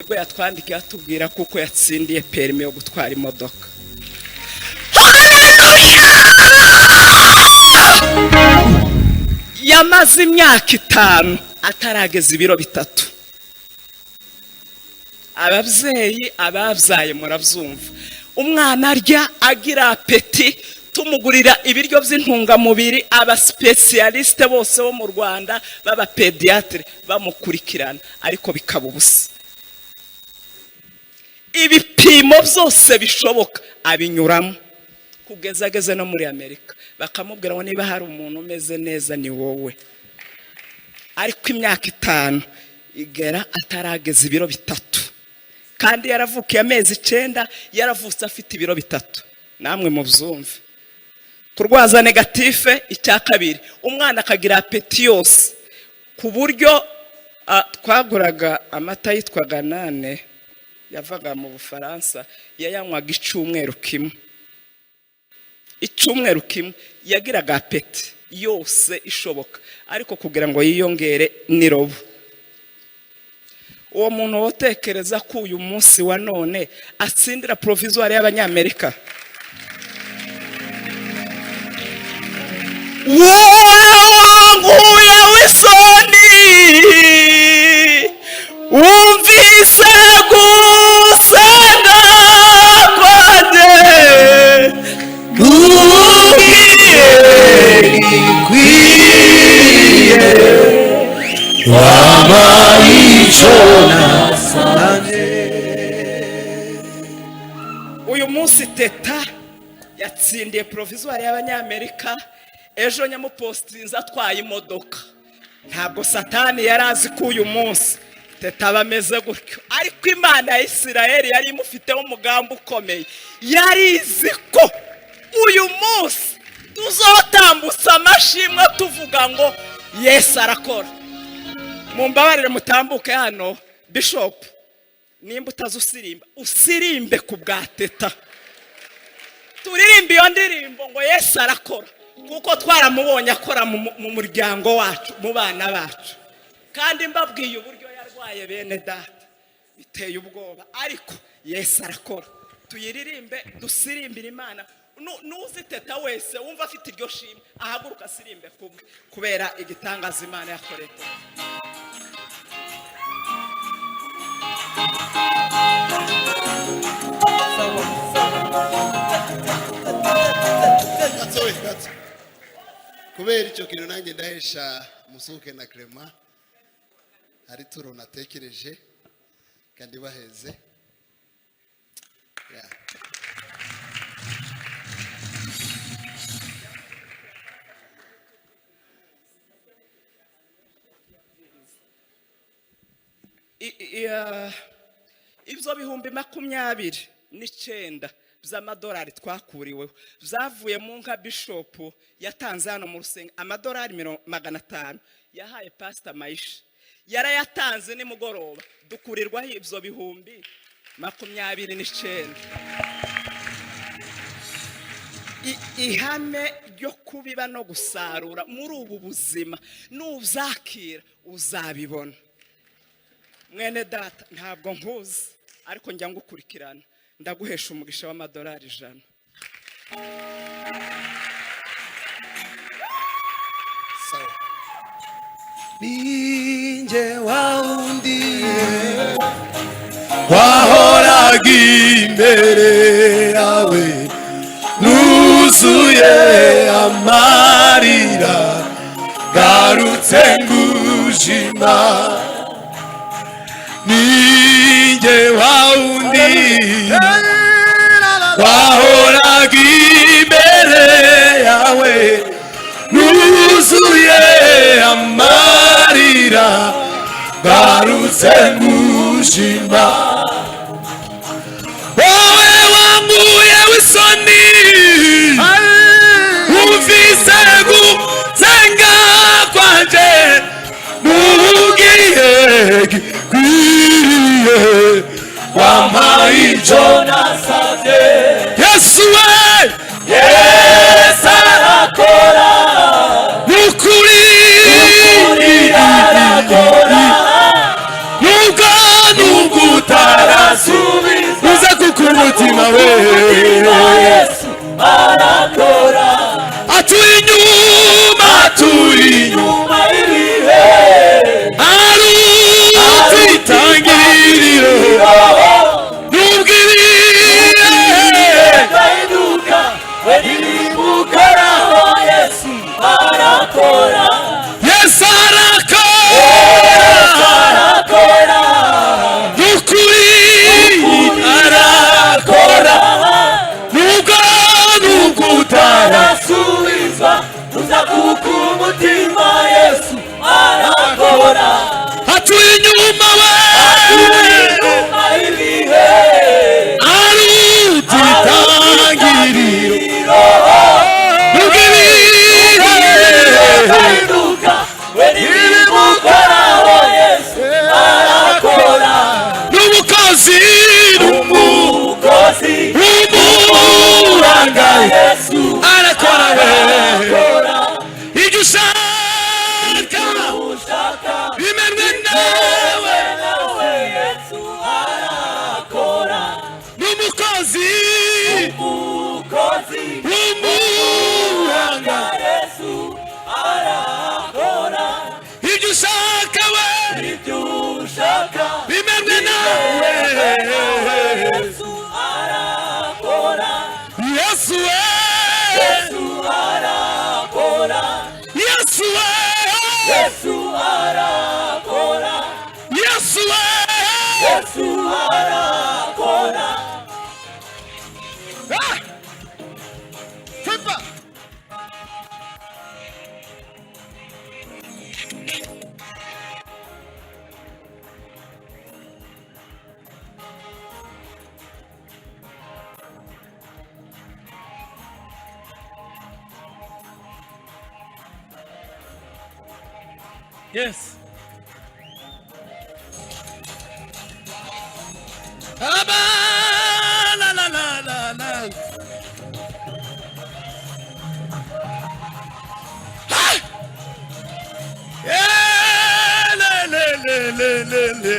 Nibwo yatwandikiye atubwira kuko yatsindiye permis yo gutwara imodoka. Yamaze imyaka 5 atarageza ibiro 3. Ababyeyi ababyaye murabyumva, umwana arya agira appétit, tumugurira ibiryo by'intungamubiri, abaspécialistes bose bo mu Rwanda b'abapédiatres bamukurikirana, ariko bikaba ubusa. Ibipimo byose bishoboka abinyuramo kugeza ageze no muri Amerika, bakamubwira ngo niba hari umuntu umeze neza ni wowe. Ariko imyaka 5 igera atarageza ibiro 3, kandi yaravukiye amezi 9, yaravutse afite ibiro 3. Namwe mubyumve, kurwaza négatif. Icya kabiri, umwana akagira appétit yose, ku buryo twaguraga amata yitwaga Nan yavaga mu Bufaransa, yayanywaga icyumweru kimwe. Icyumweru kimwe yagiraga appétit yose ishoboka, ariko kugira ngo yiyongere n'irobo. Uwo muntu wotekereza ko uyu munsi wa none atsindira provisoire y'Abanyamerika? Wowe wanguye w'isoni, wumvise gusenga kwanjye, Ubwiye gikwiriye wampaye icyo nasabye. Uyu munsi Teta yatsindiye provisoire y'Abanyamerika, ejo nyamupositinze atwaye imodoka. Ntabwo Satani yari azi ko uyu munsi Teta aba ameze gutyo, ariko Imana ya Isirayeli yari imufiteho umugambi ukomeye. Yari izi ko uyu munsi tuzotambutsa amashimwe tuvuga ngo Yesu arakora. Mumbabarire mutambuke hano. Bishop, nimba utazi usirimba, usirimbe ku bwa Teta. Turirimbe iyo ndirimbo ngo Yesu arakora, kuko twaramubonye akora mu muryango wacu, mu bana bacu. Kandi mbabwiye uburyo yarwaye, bene data, biteye ubwoba, ariko Yesu arakora. Tuyiririmbe, dusirimbire Imana. Nuzi Teta wese wumva afite iryo shimwe ahaguruka asirimbe kubwe, kubera igitangaza Imana yakoreye Teta. Gatoya gato, kubera icyo kintu nanjye ndahesha Musuke na Clement. Hari turo natekereje kandi baheze. Yeah. Ibyo 29,000 by'amadolari twakuriweho byavuye mu nka bishopu yatanze hano mu rusengero, amadolari 500 yahaye Pasita Mayisha, yarayatanze nimugoroba, dukurirwaho ibyo 29,000. Ihame ryo kubiba no gusarura muri ubu buzima, nuzakira uzabibona. Mwene data, ntabwo nkuzi, ariko njya ngukurikirana, ndaguhesha umugisha w'amadolari 100. Sawa. Ninjye wa wundi wahoraga imbere yawe nuzuye amarira, garutse ngushima. Ninjye wa wundi wahoraga imbere yawe nuzuye amarira, garutse ngushima. Wowe wanguye w'isoni, wumvise gusenga kwanje, mugihe gikwiriye wampaye icyo nasabye. Yesu we, Yesu arakora, nukuri arakora, nubwo nubwo. N'umukozi, Umukozi w'umuhanga, Yesu arakora we. arakora. Ibyo ushaka Ushaka bimenwe nawe. Nawe Yesu arakora. N'umukozi, Umukozi w'umuhanga, Yesu arakora. Ibyo ushaka we, Ibyo ushaka bimenwe nawe. Yesu arakora. Yesu we. Yesu arakora. Yesu we. Yesu arakora. Yesu we. Yesu arakora. Ah! Peppa! Yes. Aba la la la la la. Ah! Eh, le le le le le le.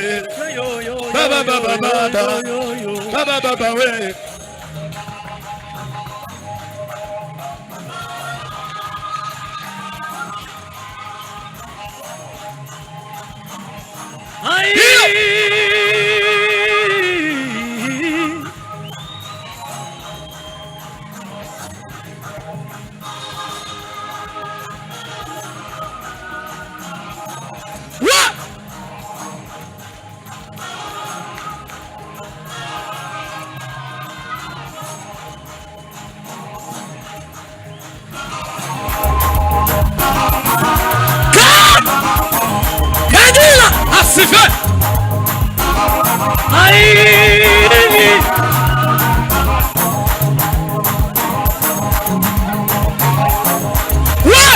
Yo, yo, Ba ba ba ba ba ba. yo, yo. Ba ba ba ba we. Ay! Wa! God! Kagila! Asifiwe! Ay! Wa!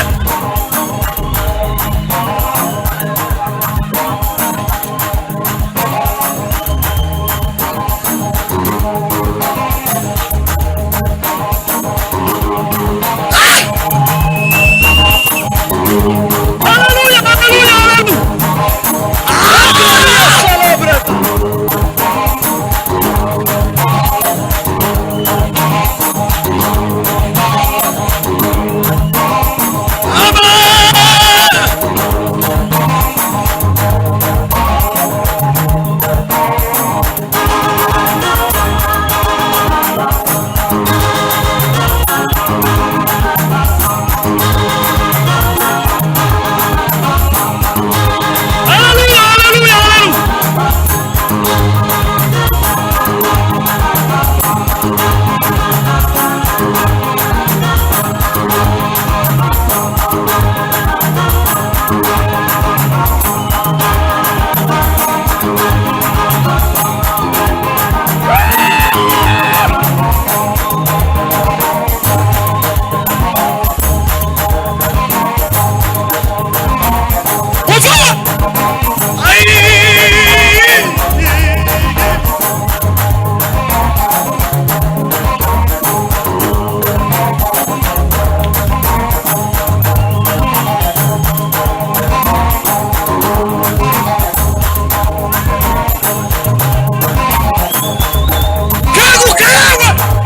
Hallelujah, hallelujah, hallelujah. Ah! Aba! Hallelujah, hallelujah, hallelujah.